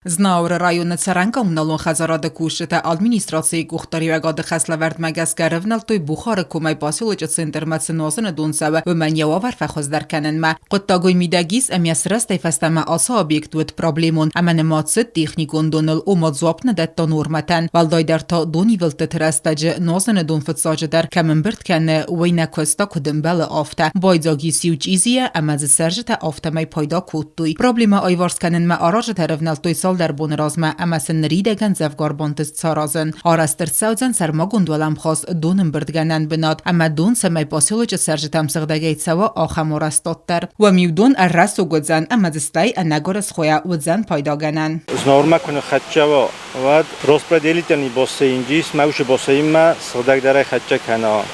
Знауыры районы цӕрӕн-коммуналон хӕдзарады кусджытӕ администрацийы къухдариуӕгады хӕслӕвӕрдмӕ гӕсгӕ рывнӕлдтой Бухары комӕй поселочы центрмӕ цы нуазыны дон цӕуы, уымӕн йӕ уавӕр фӕхуыздӕр кӕнынмӕ. Хъуыддаг уый мидӕг ис, ӕмӕ сырӕзтӕй фӕстӕмӕ ацы объект уыд проблемон ӕмӕ нымад цыд техникон доныл, ома дзуапп нӕ дӕтта нормӕтӕн. Уӕлдайдӕр та донивылдтыты рӕстӕджы нуазыны дон фыццаджыдӕр кӕм ӕмбырд кӕны, уый нӕ куыста куыд ӕмбӕлы, афтӕ. Байдзаг ис иу чъизийӕ ӕмӕ дзы цӕрджытӕ афтӕмӕй пайда кодтой. Проблемӕ аиварс кӕнынмӕ аразджытӕ рывнӕлдтой цалдӕр боны размӕ ӕмӕ сын ныридӕгӕн дзӕвгар бантыст саразын. Арӕзт ӕрцӕудзӕн сӕрмагонд уӕлӕмхас донӕмбырдгӕнӕн бынат ӕмӕ дон цӕмӕй поселочы цӕрджытӕм сыгъдӕгӕй цӕуа, ахӕм арӕзтад дӕр. Уым-иу дон ӕррӕсуг уыдзӕн ӕмӕ дзы стӕй ӕнӕгуырысхойӕ уыдзӕн пайдагӕнӕн. Знауырмӕ куы ныххӕццӕ уа, уӕд распределительный бассейн ис, мӕусы бассейнмӕ сыгъдӕгдӕрӕй хӕццӕ кӕна.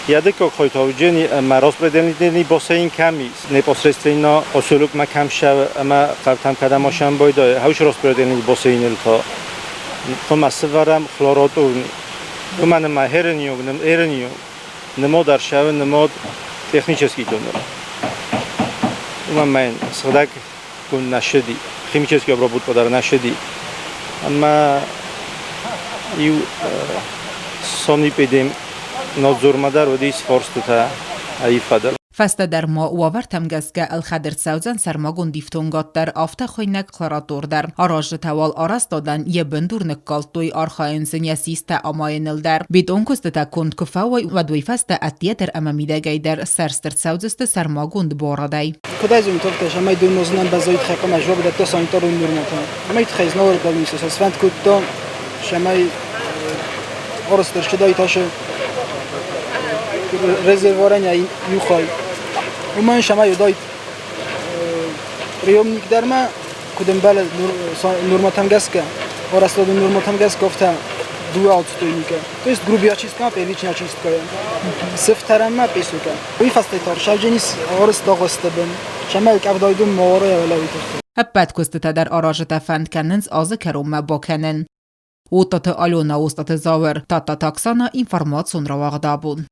Йӕ дыккаг хай та уыдзӕни ӕмӕ распределительный бассейн кӕм ис, непосредственно поселокмӕ кӕм ссӕуы ӕмӕ хъӕутӕм кӕдӕм асӕн байдайы, хӕусы распределительный бассейныл та хъуамӕ сывӕрӕм хлоротурни. Уымӕн ӕмӕ херынйог нымод ӕрсӕуы нымод технический доныл. Уымӕн ма йын сыгъдӕг нӕ ссыди, химический обработка дӕр нӕ ссыди. Ӕмӕ иу санэпидемнадзормӕ дӕр уыдис фарстытӕ аив фӕдыл. Фӕстӕдӕр ма уавӕртӕм гӕсгӕ ӕлхӕд ӕрцӕудзӕн сӕрмагонд ифтонгад дӕр, афтӕ хуыйнӕг хлоратор дӕр. Аразджытӕ уал арӕзтадӕн йӕ бындур ныккалдтой, архайынц ын йӕ систӕ амайыныл дӕр. Бетон куыстытӕ конд куы фӕуой, уӕд уый фӕстӕ ӕддейӕ дӕр ӕмӕ мидӕгӕй дӕр сӕрст ӕрцӕудзысты сӕрмагонд буарадӕй. Куыд зонтовтӕ, цӕмӕй доннозынӕн бӕззойт хӕкъуымӕ жуапп дӕтта санитарон нормӕтӕн. Уымӕй тыххӕй Знауыры больницӕ сфӕнд кодта, цӕмӕй арӕзт ӕрцыдаид ацы резервуарӕн иу хай. Уымӕн цӕмӕй уыдаид приемник дӕр ма, куыд ӕмбӕлы нормӕтӕм гӕсгӕ, арӕзтадон нормӕтӕм гӕсгӕ афтӕ дыууӕ отстойника. То есть грубый очистка, первичная очистка. Сыфтӕрӕнмӕ песока. Уый фӕстӕ та рсӕвджынис арыстагъуысты бын, цӕмӕй къӕвдайдон ма уарайа уӕлӕуый тыххӕй. Ӕппӕт куыстытӕ дӕр аразджытӕ фӕнд кӕнынц азы кӕронмӕ бакӕнын. Оттаты Алена, Остъаты Зауыр, Тадтаты Оксана, информацион рауагъд абон.